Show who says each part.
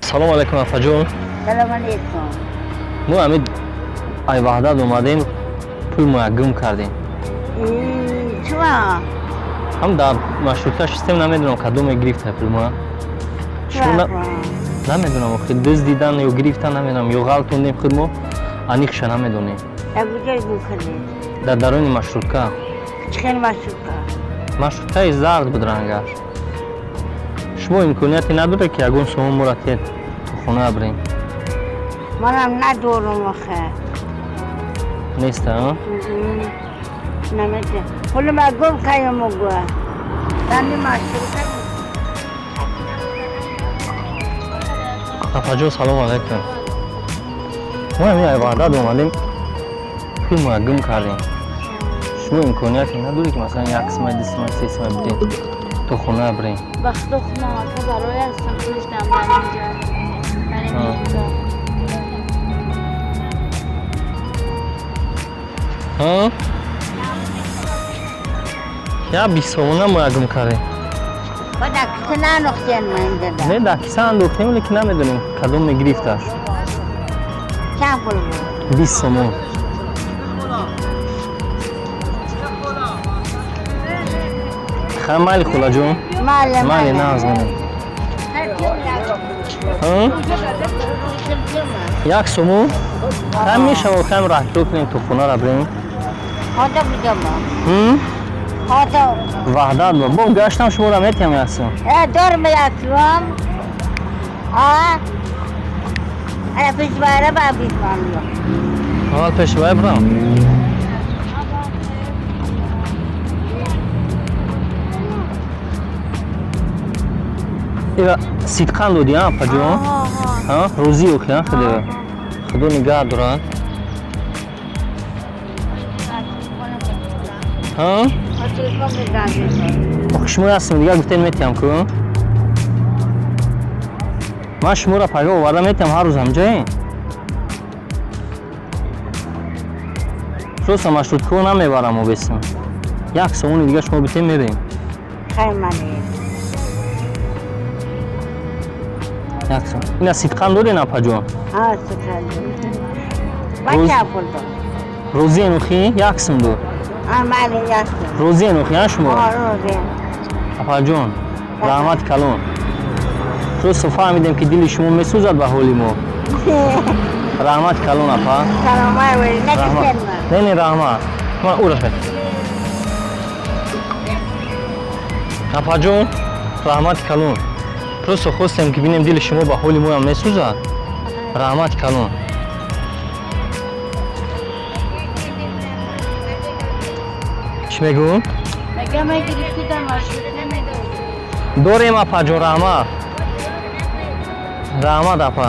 Speaker 1: Салом алейкум, апаҷон.
Speaker 2: Салом алейкум.
Speaker 1: Мо ҳамин ай Ваҳдат омадем, пул моя гум кардем.
Speaker 2: Чума?
Speaker 1: Ҳам дар маршрутка шистем, намедонам, кадоме гирифта пул моя. Намедонам, охи, дузд дидан ё гирифтан, намедонам, ё ғалтондем худ мо, аниқша намедонем.
Speaker 2: Дар куҷо гум кардед?
Speaker 1: Дар даруни маршрутка.
Speaker 2: Чӣ хел маршрутка?
Speaker 1: Маршруткаи зард буд рангаш. Шумо имконияте надоред, ки ягон сомон моро тед, то хона бирем?
Speaker 2: Манам надорам охе.
Speaker 1: Неста, а?
Speaker 2: Намедонам. Пули ма гум кардем, гуа. Дани маршрутка.
Speaker 1: Апаҷон, салом алейкум. Мо ҳамин ай Ваҳдат омадем, пул моя гум кардем. Шумо имконияте надоред, ки масалан як симай, ду симай, се симай бидем, то хона бирем?
Speaker 3: Ба худо, худам ака барои ҳастам, пулиш дам дар инҷа.
Speaker 1: А. Ҳа? Я 20 сомона моя гум кардем.
Speaker 2: Ба дар киса нанохтен ма инҷа.
Speaker 1: Не, дар киса андохтем, лекин намедонем, кадоме гирифташ.
Speaker 2: Чанд пул буд?
Speaker 1: 20 сомон. Ха, майли, холаҷон.
Speaker 2: Майли.
Speaker 1: Майли, нағз менем. Ҳа? 1 сомон ҳам мешава, кам раҳкиро кунем, то хонара бирем.
Speaker 2: Хода будам.
Speaker 1: Ҳм?
Speaker 2: Хода.
Speaker 1: Ваҳдат ба бо гаштам, шуморо метиҳам 1 сом.
Speaker 2: Э, дорам 1 сом. А? Ана пешвара ба бисман.
Speaker 1: Аввал пешвай бирам. Ира сидқан додӣ, а, апаҷон? Ҳа, рӯзӣ охи, а, худо. Худо нигаҳ дорад. Ҳа?
Speaker 2: Телефон мезанем.
Speaker 1: Охи, шумо 1 сом дигар гуфтед, метиҳам ку. Ман шуморо пага оварда метиҳам, ҳар рӯз ҳамҷое. Просто маршруткаро намебарам обесам. 1 сомони дигар шумо битем, мерем.
Speaker 2: Хай, мани.
Speaker 1: 1 сом. Ина сидқан доден, апаҷон?
Speaker 2: Ҳа, сидқан. Ба чанд пул дод?
Speaker 1: Розиен охи? 1 сом дод.
Speaker 2: А, майли, 1 сом.
Speaker 1: Розиен охи, а, шумо?
Speaker 2: А, розием.
Speaker 1: Апаҷон, раҳмати калон. Просто фаҳмидем, ки дили шумо месӯзад ба ҳоли мо. Раҳмати калон, апа.
Speaker 2: Саломат бошед.
Speaker 1: Раҳмат.
Speaker 2: Накисен ма.
Speaker 1: Не, не, раҳмат. Ман ура. Апаҷон, раҳмати калон. Просто хостем, ки бинем, дили шумо ба ҳоли моям месӯзад. Раҳмати калон. Чӣ мегӯ?
Speaker 3: Мегам, гирифти дар маршрутка медод.
Speaker 1: Дорем, апаҷон, раҳмат. Раҳмат, апа.